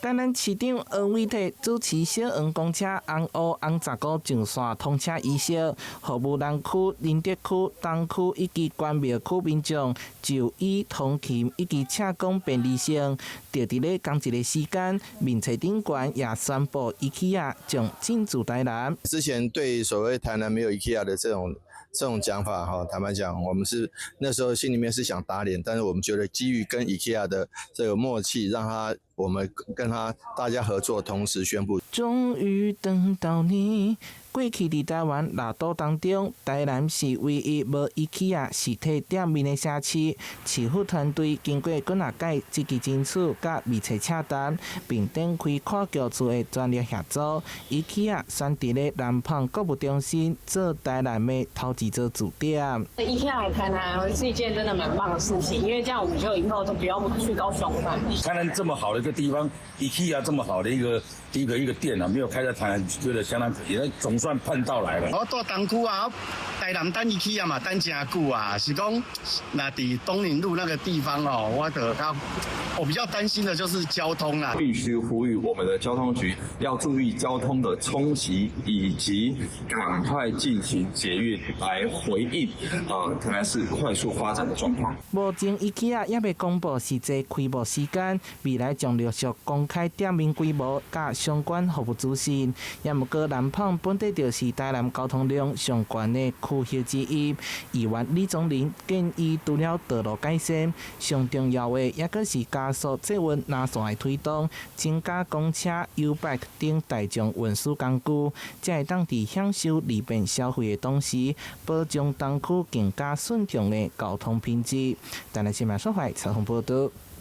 台南市長黃偉哲主持小黃公車紅烏紅十五上線通車儀式，服務南區、仁德區、東區以及關廟區民眾就醫通勤以及車公便利性。就佇咧仝一个時間，面冊頂懸也宣布 IKEA 將進駐台南。之前對所謂台南沒有 IKEA 的這種講法，哈，坦白講，我們是那時候心裡面是想打臉，但是我們覺得基於跟 IKEA 的這個默契，讓他我們跟他大家合作，同時宣布。終於等到你。過去佇台灣六都當中，台南是唯一無 IKEA 實體店面的城市。市府團隊經過幾若擺積極爭取佮密切洽談，並展開跨局處的專業協作。IKEA 選佇咧南椪購物中心做台南的頭一座駐點。 IKEA 來台南是一件真的蠻棒的事情，因為這樣我們就以後都不用去高雄買。台南這麼好的一個地方，IKEA 這麼好的一個店啊，沒有開在台南，覺得相當可惜。總算盼到來了。我住東區啊，台南等 IKEA 嘛，等真久啊，是講若佇東寧路那個地方哦，我就較我比較擔心的就是交通啦。必須呼籲我們的交通局要注意交通的衝擊，以及趕快進行捷運來回應啊台南市快速發展的狀況。目前 IKEA 猶未公布實際開幕時間，未來將陸續公開店面規模佮相關服務資訊。也毋過南椪本底就是台南交通量上懸的區域之一。議員李宗霖建議，除了道路改善，上重要的抑閣是加速捷運藍線的推動，增加公車、YouBike 等大眾運輸工具，才會當佇享受利便消費的同時，保障東區更加順暢的交通品質。台南新聞所採訪報導。